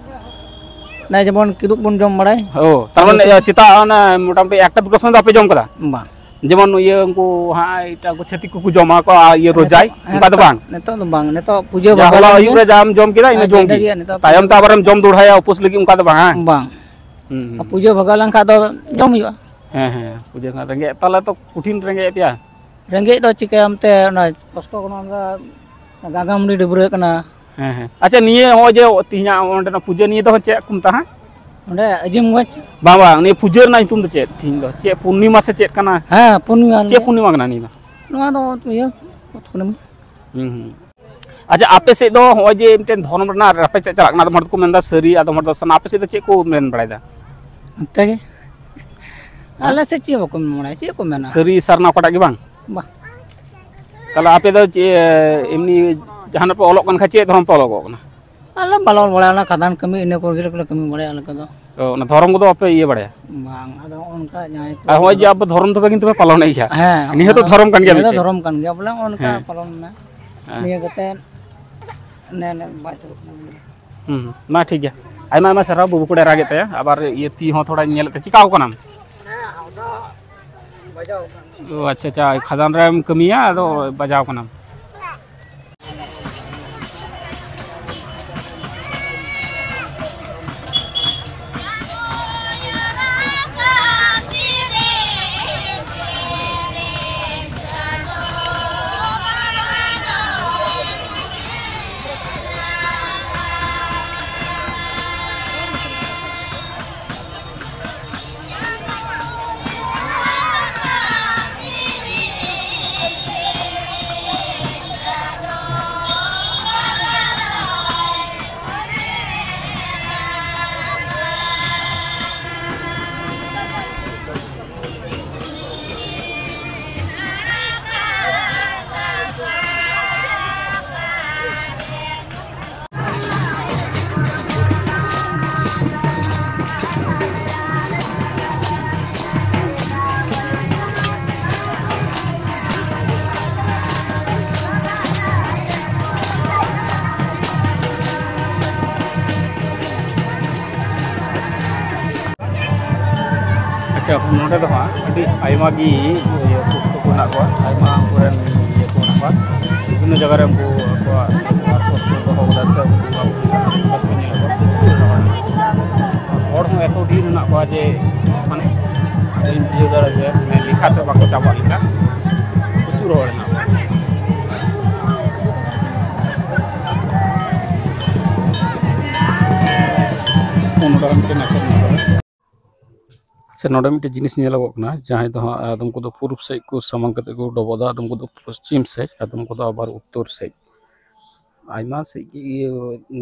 ᱚᱱᱮ ᱡᱮᱢᱚᱱ ᱠᱤᱫᱩᱵ ᱵᱚᱱ ᱡᱚᱢ ᱵᱟᱲᱟᱭ᱾ ᱚ, ᱛᱟᱨ ᱢᱟᱱᱮ, ᱟᱹᱭᱩᱵ ᱥᱮᱫ᱾ ᱤᱭᱟᱹ, ᱥᱮᱛᱟᱜ ᱚᱱᱮ ᱢᱚᱴᱟᱢᱩᱴᱤ ᱮᱠᱴᱟ ᱫᱩᱴᱟ ᱥᱚᱢᱚᱭ ᱫᱚ ᱵᱟᱯᱮ ᱡᱚᱢ ᱠᱟᱫᱟ? ᱵᱟᱝ᱾ ᱡᱮᱢᱚᱱ ᱤᱭᱟᱹ ᱩᱱᱠᱩ ᱦᱟᱸᱜ ᱮᱴᱟᱜ ᱠᱚ ᱪᱷᱟᱹᱛᱤᱠ ᱠᱚᱠᱚ ᱡᱚᱢᱟ ᱠᱚ, ᱟᱨ ᱤᱭᱟᱹ ᱨᱳᱡᱟᱭ, ᱱᱤᱛᱚᱜ, ᱦᱮᱸ, ᱚᱱᱠᱟ ᱫᱚ ᱱᱤᱛᱚᱜ, ᱵᱟᱝ? ᱱᱤᱛᱚᱜ ᱫᱚ ᱵᱟᱝ, ᱱᱤᱛᱚᱜ ᱯᱩᱡᱟᱹ ᱡᱟ ᱵᱷᱟᱜᱟᱣ ᱦᱚᱞᱟ ᱞᱮᱱ ᱟᱹᱭᱩᱵ ᱜᱮ᱾ ᱨᱮ ᱡᱟᱢ ᱡᱚᱢ ᱠᱮᱫᱟ, ᱤᱱᱟᱹ ᱦᱮᱸ, ᱡᱚᱢ ᱡᱚᱢ ᱠᱮᱫᱟ, ᱠᱮᱫᱟ᱾ ᱱᱤᱛᱚᱜ ᱛᱟᱭᱚᱢ ᱯᱩᱡᱟᱹ ᱛᱮ ᱟᱵᱟᱨᱮᱢ ᱡᱚᱢ ᱫᱚᱲᱦᱟᱭᱟ ᱩᱯᱟᱹᱥ ᱞᱟᱹᱜᱤᱫ, ᱚᱱᱠᱟ ᱫᱚ ᱵᱟᱝ, ᱦᱮᱸ? ᱵᱟᱝ᱾ ᱦᱩᱸ, ᱦᱩᱸ᱾ ᱯᱩᱡᱟᱹ ᱵᱷᱟᱜᱟᱣ ᱞᱮᱱᱠᱷᱟᱱ ᱫᱚ ᱡᱚᱢ ᱦᱩᱭᱩᱜᱼᱟ᱾ ᱦᱮᱸ, ᱦᱮᱸ, ᱯᱩᱡᱟᱹ ᱠᱷᱟᱱ ᱨᱮᱸᱜᱮᱡ, ᱛᱟᱦᱚᱞᱮ ᱛᱚ ᱠᱚᱴᱷᱤᱱ ᱨᱮᱸᱜᱮᱡ ᱯᱮᱭᱟ᱾ ᱨᱮᱸᱜᱮᱡ ᱫᱚ ᱪᱤᱠᱟᱹᱭᱟᱢ ᱛᱮ, ᱚᱱᱟ ᱠᱚᱥᱴᱚ ᱠᱟᱱᱟ, ᱚᱱᱟ ᱜᱟᱸᱜᱟᱢᱩᱰᱤ ᱰᱟᱹᱵᱽᱨᱟᱹ ᱠᱟᱱᱟ᱾ ᱦᱮᱸ, ᱦᱮᱸ᱾ ᱟᱪᱪᱷᱟ, ᱱᱤᱭᱟᱹ ᱱᱚᱜᱼᱚᱭ ᱡᱮ ᱛᱮᱦᱮᱧᱟᱜ ᱚᱸᱰᱮᱱᱟᱜ ᱯᱩᱡᱟᱹ, ᱱᱤᱭᱟᱹ ᱫᱚ ᱪᱮᱫ ᱠᱚ ᱢᱮᱛᱟᱜᱼᱟ ᱦᱟᱸᱜ? ᱚᱸᱰᱮ ᱟᱹᱡᱤᱢᱜᱚᱸᱡᱽ᱾ ᱵᱟᱝ, ᱵᱟᱝ, ᱱᱤᱭᱟᱹ ᱯᱩᱡᱟᱹ ᱨᱮᱱᱟᱜ ᱧᱩᱛᱩᱢ ᱫᱚ ᱪᱮᱫ ᱛᱮᱦᱮᱧ ᱫᱚ? ᱪᱮᱫ ᱯᱩᱨᱱᱤᱢᱟ ᱥᱮ ᱪᱮᱫ ᱠᱟᱱᱟ? ᱦᱮᱸ, ᱯᱩᱨᱱᱤᱢᱟ ᱪᱮᱫ ᱜᱮ᱾ ᱯᱩᱨᱱᱤᱢᱟ ᱠᱟᱱᱟ ᱱᱤᱭᱟᱹ ᱫᱚ? ᱱᱚᱣᱟ ᱫᱚ ᱤᱭᱟᱹ, ᱯᱩᱥ ᱠᱩᱱᱟᱹᱢᱤ᱾ ᱦᱩᱸ, ᱦᱩᱸ᱾ ᱟᱪᱪᱷᱟ, ᱟᱯᱮ ᱥᱮᱫ ᱫᱚ ᱱᱚᱜᱼᱚᱭ ᱡᱮ ᱢᱤᱫᱴᱮᱱ ᱫᱷᱚᱨᱚᱢ ᱨᱮᱱᱟᱜ ᱨᱟᱯᱮᱪᱟᱜ ᱪᱟᱞᱟᱜ ᱠᱟᱱᱟ, ᱟᱫᱚᱢ ᱦᱚᱲ ᱫᱚᱠᱚ ᱢᱮᱱᱫᱟ ᱥᱟᱹᱨᱤ, ᱟᱫᱚᱢ ᱦᱚᱲ ᱫᱚ ᱥᱟᱨᱱᱟ, ᱟᱯᱮ ᱥᱮᱫ ᱫᱚ ᱪᱮᱫ ᱠᱚ ᱢᱮᱱ ᱵᱟᱲᱟᱭᱮᱫᱟ? ᱚᱱᱛᱮ ᱜᱮ᱾ ᱦᱮᱸ? ᱟᱞᱮ ᱥᱮᱫ ᱪᱮᱫ ᱦᱚᱸ ᱵᱟᱠᱚ ᱢᱮᱱ ᱵᱟᱲᱟᱭᱟ, ᱪᱮᱫ ᱠᱚ ᱢᱮᱱᱟ? ᱥᱟᱹᱨᱤ ᱥᱟᱨᱱᱟ ᱚᱠᱟᱴᱟᱜ ᱜᱮ ᱵᱟᱝ? ᱵᱟᱝ᱾ ᱛᱟᱦᱚᱞᱮ ᱟᱯᱮ ᱫᱚ ᱪᱮᱫ, ᱮᱢᱱᱤ ᱡᱟᱦᱟᱱᱟᱜ ᱯᱮ ᱚᱞᱚᱜ ᱠᱟᱱ ᱠᱷᱟᱡ, ᱪᱮᱫ ᱫᱷᱚᱨᱚᱢ ᱯᱮ ᱚᱞᱚᱜᱚᱜ ᱠᱟᱱᱟ? ᱟᱞᱮ ᱵᱟᱞᱮ ᱚᱞ ᱵᱟᱲᱟᱭᱟ, ᱚᱱᱟ ᱠᱷᱟᱫᱟᱱ ᱠᱟᱹᱢᱤ, ᱤᱱᱟᱹ ᱠᱚᱨᱮ ᱜᱮᱞᱮ ᱠᱟᱹᱢᱤ ᱵᱟᱲᱟᱭᱟ ᱟᱞᱮ ᱠᱚᱫᱚ᱾ ᱚ, ᱚᱱᱟ ᱫᱷᱚᱨᱚᱢ ᱠᱚᱫᱚ ᱵᱟᱯᱮ ᱤᱭᱟᱹ ᱵᱟᱲᱟᱭᱟ? ᱵᱟᱝ, ᱟᱫᱚ ᱚᱱᱠᱟ ᱡᱟᱦᱟᱸᱭ ᱠᱚ ᱟᱨ ᱱᱚᱜᱼᱚᱭ ᱡᱮ ᱟᱵᱚ ᱫᱷᱚᱨᱚᱢ ᱛᱚᱵᱮ ᱠᱤᱱᱛᱩ ᱯᱮ ᱯᱟᱞᱚᱱᱮᱫ ᱜᱮᱭᱟ᱾ ᱦᱮᱸ, ᱱᱤᱭᱟᱹ ᱦᱚᱸᱛᱚ ᱚᱱᱟ ᱫᱷᱚᱨᱚᱢ ᱠᱟᱱ ᱜᱮᱭᱟ ᱱᱤᱭᱟᱹ ᱫᱚ ᱢᱤᱫᱴᱮᱱ᱾ ᱫᱷᱚᱨᱚᱢ ᱠᱟᱱ ᱜᱮᱭᱟ, ᱵᱚᱞᱮ ᱚᱱᱠᱟ ᱦᱮᱸ᱾ ᱯᱟᱞᱚᱱ ᱢᱮ᱾ ᱦᱮᱸ᱾ ᱱᱤᱭᱟᱹ ᱠᱟᱛᱮ ᱱᱮ, ᱱᱮ, ᱵᱟᱭ ᱛᱟᱦᱮᱸ ᱠᱟᱱᱟ᱾ ᱦᱩᱸ, ᱢᱟ ᱴᱷᱤᱠ ᱜᱮᱭᱟ᱾ ᱟᱭᱢᱟ, ᱟᱭᱢᱟ ᱥᱟᱨᱦᱟᱣ᱾ ᱵᱟᱹᱵᱩ ᱠᱚᱲᱟᱭ ᱨᱟᱜᱮᱫ ᱛᱟᱭᱟ, ᱟᱵᱟᱨ ᱤᱭᱟᱹ ᱛᱤ ᱦᱚᱸ ᱛᱷᱚᱲᱟᱧ ᱧᱮᱞᱮᱫ ᱛᱟᱭᱟ, ᱪᱤᱠᱟᱣ ᱠᱟᱱᱟᱢ? ᱚ, ᱟᱪᱪᱷᱟ, ᱟᱪᱪᱷᱟ, ᱠᱷᱟᱫᱟᱱ ᱨᱮᱢ ᱠᱟᱹᱢᱤᱭᱟ, ᱟᱫᱚ ᱵᱟᱡᱟᱣ ᱠᱟᱱᱟᱢ᱾ ᱱᱚᱰᱮ ᱫᱚ ᱦᱟᱸᱜ ᱟᱹᱰᱤ ᱟᱭᱢᱟ ᱜᱮ ᱤᱭᱟᱹ ᱯᱩᱥᱛᱩ ᱠᱚ ᱢᱮᱱᱟᱜ ᱠᱚᱣᱟ, ᱟᱭᱢᱟ ᱩᱱᱠᱩ ᱨᱮᱱ ᱤᱭᱟᱹ ᱠᱚ ᱢᱮᱱᱟᱜ ᱠᱚᱣᱟ, ᱵᱤᱵᱷᱤᱱᱱᱚ ᱡᱟᱭᱜᱟ ᱨᱮ ᱩᱱᱠᱩ ᱟᱠᱚᱣᱟᱜ ᱵᱚᱥᱚᱵᱟᱥ ᱠᱚ ᱫᱚᱦᱚ ᱠᱟᱫᱟ ᱥᱮ ᱩᱱᱠᱩ ᱟᱠᱚ ᱧᱮᱞ ᱠᱚᱣᱟ᱾ ᱦᱚᱲ ᱦᱚᱸ ᱮᱛᱚ ᱰᱷᱮᱨ ᱢᱮᱱᱟᱜ ᱠᱚᱣᱟ ᱡᱮ ᱢᱟᱱᱮ ᱤᱧ ᱵᱩᱡᱷᱟᱹᱣ ᱫᱟᱲᱮᱭᱟᱜ ᱜᱮᱭᱟ, ᱢᱟᱱᱮ ᱞᱮᱠᱷᱟ ᱛᱮ ᱵᱟᱠᱚ ᱪᱟᱵᱟᱜ ᱞᱮᱠᱟ ᱯᱨᱚᱪᱩᱨ ᱦᱚᱲ ᱢᱮᱱᱟᱜ ᱠᱚᱣᱟ᱾ ᱚᱱᱠᱟ ᱢᱤᱫᱴᱮᱱ ᱟᱠᱚ ᱢᱮᱱᱟᱜ ᱠᱚᱣᱟ᱾ ᱥᱮ ᱱᱚᱰᱮ ᱢᱤᱫᱴᱮᱱ ᱡᱤᱱᱤᱥ ᱧᱮᱞᱚᱜᱚᱜ ᱠᱟᱱᱟ, ᱡᱟᱦᱟᱸᱭ ᱫᱚ ᱦᱟᱸᱜ ᱟᱫᱚᱢ ᱠᱚᱫᱚ ᱯᱩᱨᱩᱵ ᱥᱮᱫ ᱠᱚ ᱥᱟᱢᱟᱝ ᱠᱟᱛᱮ ᱠᱚ ᱰᱚᱵᱚᱜ ᱫᱟ, ᱟᱫᱚᱢ ᱠᱚᱫᱚ ᱯᱚᱥᱪᱤᱢ ᱥᱮᱫ, ᱟᱫᱚᱢ ᱠᱚᱫᱚ ᱟᱵᱟᱨ ᱩᱛᱛᱚᱨ ᱥᱮᱫ᱾ ᱟᱭᱢᱟ ᱥᱮᱫ ᱜᱮ ᱤᱭᱟᱹ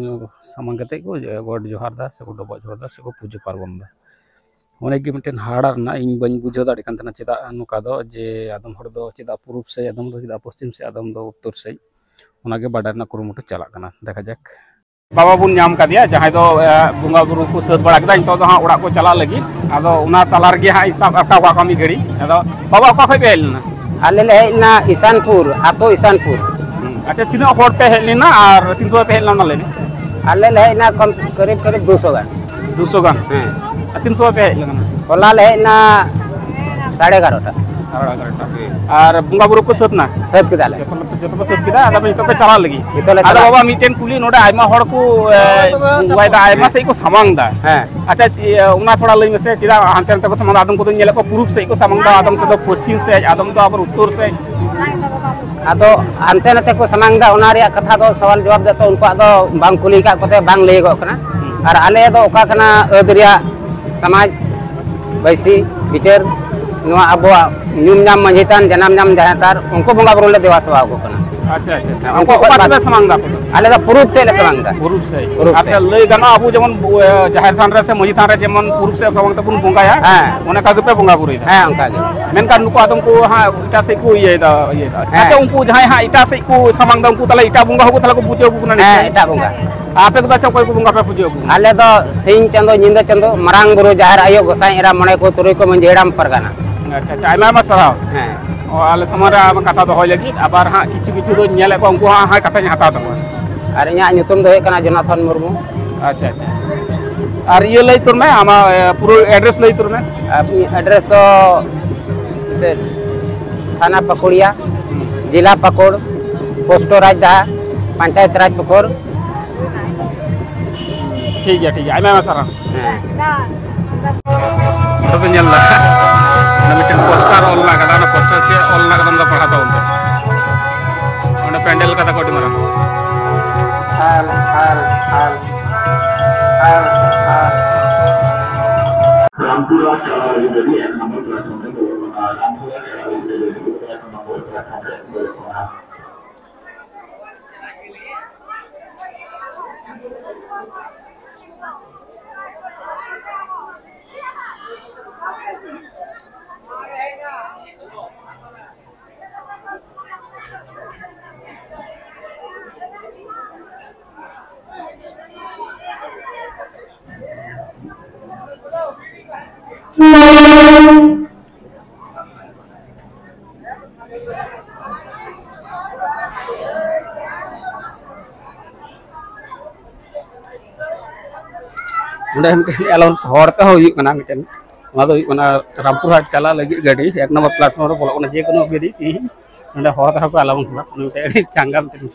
ᱥᱟᱢᱟᱝ ᱠᱟᱛᱮ ᱠᱚ ᱜᱚᱰ ᱡᱚᱦᱟᱨ ᱫᱟ, ᱥᱮᱠᱚ ᱰᱚᱵᱚᱜ ᱡᱚᱦᱟᱨ ᱫᱟ, ᱥᱮᱠᱚ ᱯᱩᱡᱟᱹ ᱯᱟᱨᱵᱚᱱ ᱫᱟ᱾ ᱚᱱᱮ ᱜᱮ ᱢᱤᱫᱴᱮᱱ ᱦᱟᱦᱟᱲᱟ ᱨᱮᱱᱟᱜ, ᱤᱧ ᱵᱟᱹᱧ ᱵᱩᱡᱷᱟᱹᱣ ᱫᱟᱲᱮᱭᱟᱜ ᱠᱟᱱ ᱛᱟᱦᱮᱱᱟ ᱪᱮᱫᱟᱜ ᱱᱚᱝᱠᱟ ᱫᱚ, ᱡᱮ ᱟᱫᱚᱢ ᱦᱚᱲ ᱫᱚ ᱪᱮᱫᱟᱜ ᱯᱩᱨᱩᱵ ᱥᱮᱫ, ᱟᱫᱚᱢ ᱫᱚ ᱪᱮᱫᱟᱜ ᱯᱚᱥᱪᱤᱢ ᱥᱮᱫ, ᱟᱫᱚᱢ ᱫᱚ ᱩᱛᱛᱚᱨ ᱥᱮᱫ᱾ ᱚᱱᱟᱜᱮ ᱵᱟᱰᱟᱭ ᱨᱮᱱᱟᱜ ᱠᱩᱨᱩᱢᱩᱴᱩ ᱪᱟᱞᱟᱜ ᱠᱟᱱᱟ, ᱫᱮᱠᱷᱟ ᱡᱟᱠ᱾ ᱵᱟᱵᱟ ᱵᱚᱱ ᱧᱟᱢ ᱠᱟᱫᱮᱭᱟ, ᱡᱟᱦᱟᱸᱭ ᱫᱚ, ᱮ, ᱵᱚᱸᱜᱟ ᱵᱩᱨᱩ ᱠᱚ ᱥᱟᱹᱛ ᱵᱟᱲᱟ ᱠᱮᱫᱟ, ᱱᱤᱛᱚᱜ ᱫᱚ ᱦᱟᱸᱜ ᱚᱲᱟᱜ ᱠᱚ ᱪᱟᱞᱟᱜ ᱞᱟᱹᱜᱤᱫ᱾ ᱟᱫᱚ ᱚᱱᱟ ᱛᱟᱞᱟ ᱨᱮᱜᱮ ᱦᱟᱸᱜ ᱤᱧ ᱥᱟᱵ ᱨᱟᱠᱟᱵ ᱠᱟᱜ ᱠᱚᱣᱟ ᱢᱤᱫ ᱜᱷᱟᱹᱲᱤ᱾ ᱟᱫᱚ ᱵᱟᱵᱟ, ᱚᱠᱟ ᱠᱷᱚᱡ ᱯᱮ ᱦᱮᱡ ᱞᱮᱱᱟ? ᱟᱞᱮ ᱞᱮ ᱦᱮᱡ ᱞᱮᱱᱟ ᱤᱥᱟᱱᱯᱩᱨ, ᱟᱛᱳ ᱤᱥᱟᱱᱯᱩᱨ᱾ ᱦᱩᱸ᱾ ᱟᱪᱪᱷᱟ, ᱛᱤᱱᱟᱹᱜ ᱦᱚᱲ ᱯᱮ ᱦᱮᱡ ᱞᱮᱱᱟ ᱟᱨ ᱛᱤᱱ ᱥᱚᱢᱚᱭ ᱯᱮ ᱦᱮᱡ ᱞᱮᱱᱟ, ᱚᱱᱟ ᱞᱟᱹᱭ ᱢᱮ᱾ ᱟᱞᱮ ᱞᱮ ᱦᱮᱡ ᱮᱱᱟ ᱠᱚᱢ, ᱠᱟᱹᱨᱤᱵ ᱠᱟᱹᱨᱤᱵ ᱫᱩᱥᱚ ᱜᱟᱱ᱾ ᱫᱩᱥᱚ ᱜᱟᱱ? ᱦᱮᱸ᱾ ᱟᱨ ᱛᱤᱱ ᱥᱚᱢᱚᱭ ᱯᱮ ᱦᱮᱡ ᱞᱮᱱᱟ? ᱦᱚᱞᱟ ᱞᱮ ᱦᱮᱡ ᱮᱱᱟ ᱥᱟᱲᱮ ᱮᱜᱟᱨᱚᱴᱟ᱾ ᱥᱟᱲᱮ ᱮᱜᱟᱨᱚᱴᱟ᱾ ᱟᱨ ᱵᱚᱸᱜᱟ ᱵᱩᱨᱩ ᱠᱚ ᱥᱟᱹᱛ ᱮᱱᱟ? ᱥᱟᱹᱛ ᱠᱮᱫᱟᱞᱮ᱾ ᱡᱚᱛᱚ ᱯᱮ, ᱡᱚᱛᱚ ᱯᱮ ᱥᱟᱹᱛ ᱠᱮᱫᱟ, ᱟᱫᱚ ᱯᱮ, ᱱᱤᱛᱚᱜ ᱯᱮ ᱪᱟᱞᱟᱜ ᱞᱟᱹᱜᱤᱫ? ᱱᱤᱛᱚᱜ ᱞᱮ ᱟᱫᱚ ᱪᱟᱞᱟᱜ᱾ ᱵᱟᱵᱟ, ᱢᱤᱫᱴᱮᱱ ᱠᱩᱞᱤ, ᱱᱚᱰᱮ ᱟᱭᱢᱟ ᱦᱚᱲ ᱠᱚ, ᱮ, ᱵᱚᱸᱜᱟᱭᱮᱫᱟ, ᱟᱭᱢᱟ ᱥᱮᱫ ᱠᱚ ᱥᱟᱢᱟᱝ ᱮᱫᱟ᱾ ᱦᱮᱸ᱾ ᱟᱪᱪᱷᱟ, ᱪᱮ-, ᱚᱱᱟ ᱛᱷᱚᱲᱟ ᱞᱟᱹᱭ ᱢᱮᱥᱮ, ᱪᱮᱫᱟᱜ ᱦᱟᱱᱛᱮ ᱱᱟᱛᱮ ᱠᱚ ᱥᱟᱢᱟᱝ ᱮᱫᱟ? ᱟᱫᱚᱢ ᱠᱚᱫᱚᱧ ᱧᱮᱞᱮᱫ ᱠᱚᱣᱟ ᱯᱩᱨᱩᱵ ᱥᱮᱫ ᱠᱚ ᱥᱟᱢᱟᱝ ᱮᱫᱟ, ᱟᱫᱚᱢ ᱥᱮᱫ ᱫᱚ ᱯᱚᱪᱷᱤᱢ ᱥᱮᱫ, ᱟᱫᱚᱢ ᱫᱚ ᱟᱵᱟᱨ ᱩᱛᱛᱚᱨ ᱥᱮᱫ᱾ ᱟᱫᱚ ᱦᱟᱱᱛᱮ ᱱᱟᱛᱮ ᱠᱚ ᱥᱟᱢᱟᱝ ᱮᱫᱟ, ᱚᱱᱟ ᱨᱮᱭᱟᱜ ᱠᱟᱛᱷᱟ ᱫᱚ, ᱥᱟᱣᱟᱞ ᱡᱚᱵᱟᱵ ᱫᱚ ᱛᱚ ᱩᱱᱠᱩᱣᱟᱜ ᱫᱚ ᱵᱟᱝ ᱠᱩᱞᱤ ᱟᱠᱟᱫ ᱠᱚᱛᱮ ᱵᱟᱝ ᱞᱟᱹᱭᱟᱹᱜᱚᱜ ᱠᱟᱱᱟ᱾ ᱟᱨ ᱟᱞᱮ ᱫᱚ ᱚᱠᱟ ᱠᱟᱱᱟ ᱟᱹᱫᱽ ᱨᱮᱭᱟᱜ ᱥᱚᱢᱟᱡᱽ ᱵᱟᱹᱭᱥᱤ ᱵᱤᱪᱟᱹᱨ, ᱱᱚᱣᱟ ᱟᱵᱚᱣᱟᱜ ᱧᱩᱢ ᱧᱟᱢ ᱢᱟᱹᱡᱷᱤ ᱛᱷᱟᱱ, ᱡᱟᱱᱟᱢ ᱧᱟᱢ ᱡᱟᱦᱮᱨ ᱛᱷᱟᱱ, ᱩᱱᱠᱩ ᱵᱚᱸᱜᱟ ᱵᱩᱨᱩ ᱞᱮ ᱫᱮᱵᱟ ᱥᱮᱵᱟ ᱟᱠᱚ ᱠᱟᱱᱟ᱾ ᱟᱪᱪᱷᱟ, ᱟᱪᱪᱷᱟ, ᱟᱪᱪᱷᱟ᱾ ᱦᱮᱸ, ᱩᱱᱠᱩ ᱩᱱᱠᱩ ᱚᱠᱟ ᱠᱷᱚᱱ ᱥᱮᱫ ᱯᱮ ᱵᱟᱝ ᱥᱟᱢᱟᱝ ᱮᱫᱟ ᱟᱯᱮ ᱫᱚ? ᱟᱞᱮ ᱫᱚ ᱯᱩᱨᱩᱵ ᱥᱮᱫ ᱞᱮ ᱥᱟᱢᱟᱝ ᱮᱫᱟ᱾ ᱯᱩᱨᱩᱵ ᱥᱮᱫ᱾ ᱯᱩᱨᱩᱵ ᱟᱪᱪᱷᱟ, ᱥᱮᱫ᱾ ᱞᱟᱹᱭ ᱜᱟᱱᱚᱜᱼᱟ, ᱟᱵᱚ ᱡᱮᱢᱚᱱ, ᱮ, ᱡᱟᱦᱮᱨ ᱛᱷᱟᱱ ᱨᱮ ᱥᱮ ᱢᱟᱹᱡᱷᱤ ᱛᱷᱟᱱ ᱨᱮ ᱡᱮᱢᱚᱱ ᱯᱩᱨᱩᱵ ᱥᱮᱫ ᱥᱟᱢᱟᱝ ᱛᱮᱵᱚᱱ ᱵᱚᱸᱜᱟᱭᱟ, ᱦᱮᱸ᱾ ᱚᱱᱮ ᱚᱱᱠᱟ ᱜᱮᱯᱮ ᱵᱚᱸᱜᱟ ᱵᱩᱨᱩᱭᱮᱫᱟ᱾ ᱦᱮᱸ, ᱚᱱᱠᱟ ᱜᱮ᱾ ᱢᱮᱱᱠᱷᱟᱱ ᱱᱩᱠᱩ ᱟᱫᱚᱢ ᱠᱚ ᱦᱟᱸᱜ ᱮᱴᱟᱜ ᱥᱮᱫ ᱠᱚ ᱤᱭᱟᱹᱭᱮᱫᱟ, ᱤᱭᱟᱹᱭᱮᱫᱟ᱾ ᱦᱮᱸ᱾ ᱟᱪᱪᱷᱟ, ᱩᱱᱠᱩ ᱡᱟᱦᱟᱸᱭ ᱦᱟᱸᱜ ᱮᱴᱟᱜ ᱥᱮᱫ ᱠᱚ ᱥᱟᱢᱟᱝ ᱮᱫᱟ, ᱩᱱᱠᱩ ᱛᱟᱦᱞᱮ ᱮᱴᱟᱜ ᱵᱚᱸᱜᱟ ᱦᱚᱸᱠᱚ ᱛᱟᱦᱞᱮ ᱠᱚ ᱯᱩᱡᱟᱹ ᱟᱠᱚ ᱠᱟᱱᱟ ᱱᱤᱥᱪᱚᱭ? ᱦᱮᱸ, ᱮᱴᱟᱜ ᱵᱚᱸᱜᱟ᱾ ᱟᱯᱮ ᱠᱚᱫᱚ ᱟᱪᱪᱷᱟ, ᱚᱠᱚᱭ ᱠᱚ ᱵᱚᱸᱜᱟ ᱯᱮ ᱯᱩᱡᱟᱹ ᱟᱠᱚ ᱠᱟᱱᱟ? ᱟᱞᱮ ᱫᱚ ᱥᱤᱧ ᱪᱟᱸᱫᱚ, ᱧᱤᱫᱟᱹ ᱪᱟᱸᱫᱚ, ᱢᱟᱨᱟᱝ ᱵᱩᱨᱩ, ᱡᱟᱦᱮᱨ ᱟᱭᱳ, ᱜᱚᱸᱥᱟᱭ ᱮᱨᱟ, ᱢᱚᱬᱮ ᱠᱚ, ᱛᱩᱨᱩᱭ ᱠᱚ, ᱢᱟᱹᱡᱷᱤ ᱦᱟᱲᱟᱢ, ᱯᱟᱨᱜᱟᱱᱟ᱾ ᱟᱪᱪᱷᱟ, ᱟᱪᱪᱷᱟ, ᱟᱭᱢᱟ ᱟᱭᱢᱟ ᱥᱟᱨᱦᱟᱣ᱾ ᱦᱮᱸ᱾ ᱚ, ᱟᱞᱮ ᱥᱚᱢᱟᱡᱽ ᱨᱮ ᱟᱭᱢᱟ ᱠᱟᱛᱷᱟ ᱫᱚᱦᱚᱭ ᱞᱟᱹᱜᱤᱫ, ᱟᱵᱟᱨ ᱦᱟᱸᱜ ᱠᱤᱪᱷᱩ ᱠᱤᱪᱷᱩ ᱫᱚᱧ ᱧᱮᱞᱮᱫ ᱠᱚᱣᱟ, ᱩᱱᱠᱩ ᱦᱚᱸ ᱦᱟᱸᱜ ᱠᱟᱛᱷᱟᱧ ᱦᱟᱛᱟᱣ ᱛᱟᱠᱚᱣᱟ᱾ ᱟᱨ ᱤᱧᱟᱹᱜ ᱧᱩᱛᱩᱢ ᱫᱚ ᱦᱩᱭᱩᱜ ᱠᱟᱱᱟ ᱡᱳᱱᱟᱛᱷᱚᱱ ᱢᱩᱨᱢᱩ᱾ ᱟᱪᱪᱷᱟ, ᱟᱪᱪᱷᱟ᱾ ᱟᱨ ᱤᱭᱟᱹ ᱞᱟᱹᱭ ᱩᱛᱟᱹᱨ ᱢᱮ, ᱟᱢᱟᱜ ᱮ, ᱯᱩᱨᱟᱹ ᱮᱰᱨᱮᱥ ᱞᱟᱹᱭ ᱩᱛᱟᱹᱨ ᱢᱮ᱾ ᱟᱨ ᱤᱧᱟᱹᱜ ᱮᱰᱨᱮᱥ ᱫᱚ ᱮᱱᱛᱮᱫ ᱛᱷᱟᱱᱟ ᱯᱟᱠᱩᱲᱤᱭᱟ, ᱡᱮᱞᱟ ᱯᱟᱠᱩᱲ, ᱯᱳᱥᱴ ᱨᱟᱡᱽᱫᱟᱦᱟ, ᱯᱚᱧᱪᱟᱭᱮᱛ ᱨᱟᱡᱽ ᱯᱟᱠᱩᱲ᱾ ᱴᱷᱤᱠ ᱜᱮᱭᱟ, ᱴᱷᱤᱠ ᱜᱮᱭᱟ, ᱟᱭᱢᱟ ᱟᱭᱢᱟ ᱥᱟᱨᱦᱟᱣ᱾ ᱦᱮᱸ᱾ ᱛᱚᱵᱮ ᱧᱮᱞ ᱫᱟ, ᱚᱸᱰᱮ ᱢᱤᱫᱴᱮᱱ ᱯᱳᱥᱴᱟᱨ ᱚᱞ ᱢᱮᱱᱟᱜ ᱠᱟᱫᱟ, ᱚᱱᱟ ᱯᱳᱥᱴᱟᱨ ᱪᱮᱫ ᱚᱞ ᱢᱮᱱᱟᱜ ᱠᱟᱫᱟ, ᱚᱱᱟ ᱫᱚ ᱯᱟᱲᱦᱟᱣ ᱛᱟᱵᱚᱱ ᱯᱮ᱾ ᱚᱸᱰᱮ ᱯᱮᱱᱰᱮᱞ ᱠᱟᱫᱟ ᱠᱚ ᱟᱹᱰᱤ ᱢᱟᱨᱟᱝ᱾ ᱨᱟᱢᱯᱩᱨᱟ ᱪᱟᱞᱟᱣ ᱞᱟᱹᱜᱤᱫ ᱜᱟᱹᱰᱤ ᱮᱠ ᱱᱚᱢᱵᱚᱨ ᱯᱞᱟᱴᱯᱷᱚᱨᱢ ᱨᱮ ᱫᱩᱲᱩᱵ ᱠᱟᱱᱟ᱾ ᱨᱟᱢᱯᱩᱨᱟ ᱪᱟᱞᱟᱣ ᱞᱟᱹᱜᱤᱫ ᱜᱟᱹᱰᱤ ᱮᱠ ᱱᱚᱢᱵᱚᱨ ᱯᱞᱟᱴᱯᱷᱚᱨᱢ ᱨᱮ ᱫᱩᱲᱩᱵ ᱠᱟᱱᱟ᱾ ᱚᱸᱰᱮ ᱢᱤᱫᱴᱮᱱ ᱮᱞᱟᱣᱩᱱᱥ ᱦᱚᱲ ᱛᱮᱦᱚᱸ ᱦᱩᱭᱩᱜ ᱠᱟᱱᱟ ᱢᱤᱫᱴᱮᱱ᱾ ᱱᱚᱣᱟ ᱫᱚ ᱦᱩᱭᱩᱜ ᱠᱟᱱᱟ ᱨᱟᱢᱯᱩᱨ ᱦᱟᱴ ᱪᱟᱞᱟᱜ ᱞᱟᱹᱜᱤᱫ ᱜᱟᱹᱰᱤ ᱮᱠ ᱱᱚᱢᱵᱚᱨ ᱯᱞᱟᱴᱯᱷᱚᱨᱢ ᱨᱮ ᱵᱚᱞᱚᱜ ᱠᱟᱱᱟ, ᱡᱮ ᱠᱳᱱᱳ ᱜᱟᱹᱰᱤ ᱛᱮᱦᱤᱧ ᱱᱚᱸᱰᱮ ᱦᱚᱲ ᱛᱮᱦᱚᱸ ᱠᱚ ᱮᱞᱟᱣᱩᱱᱥ ᱮᱫᱟ᱾ ᱚᱱᱟ ᱢᱤᱫᱴᱮᱱ ᱟᱹᱰᱤ ᱪᱟᱸᱜᱟ ᱢᱤᱫᱴᱮᱱ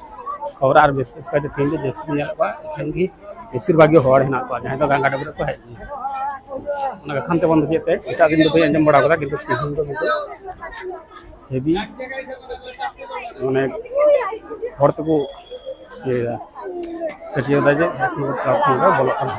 ᱠᱷᱚᱵᱚᱨ, ᱟᱨ ᱵᱤᱥᱮᱥ ᱠᱟᱭᱛᱮ ᱛᱮᱦᱤᱧ ᱫᱚ ᱡᱟᱹᱥᱛᱤ ᱧᱮᱞᱚᱜ ᱠᱟᱱᱟ ᱮᱠᱷᱮᱱ ᱜᱮ ᱵᱮᱥᱤᱨ ᱵᱷᱟᱜᱽ ᱜᱮ ᱦᱚᱲ ᱦᱮᱱᱟᱜ ᱠᱚᱣᱟ, ᱡᱟᱦᱟᱸᱭ ᱫᱚ ᱜᱟᱝᱜᱟ ᱰᱟᱹᱵᱽᱨᱟᱹ ᱠᱚ ᱦᱮᱡ ᱞᱮᱱᱟ᱾ ᱚᱱᱟ ᱠᱟᱛᱷᱟ ᱛᱮ ᱵᱚᱱᱫᱚ ᱪᱮᱫ ᱛᱮ ᱮᱴᱟᱜ ᱫᱤᱱ ᱫᱚ ᱵᱟᱹᱧ ᱟᱸᱡᱚᱢ ᱵᱟᱲᱟ ᱠᱟᱫᱟ, ᱠᱤᱱᱛᱩ ᱛᱮᱦᱮᱧ ᱫᱚ ᱠᱤᱱᱛᱩ ᱦᱮᱵᱤ ᱢᱟᱱᱮ ᱦᱚᱲ ᱛᱮᱠᱚ ᱤᱭᱟᱹᱭᱮᱫᱟ, ᱥᱟᱹᱴᱭᱟᱹᱣ ᱫᱟ ᱡᱮ ᱮᱠ ᱱᱚᱢᱵᱚᱨ ᱯᱞᱟᱴᱯᱷᱚᱨᱢ ᱨᱮ ᱵᱚᱞᱚᱜ ᱠᱟᱱᱟ᱾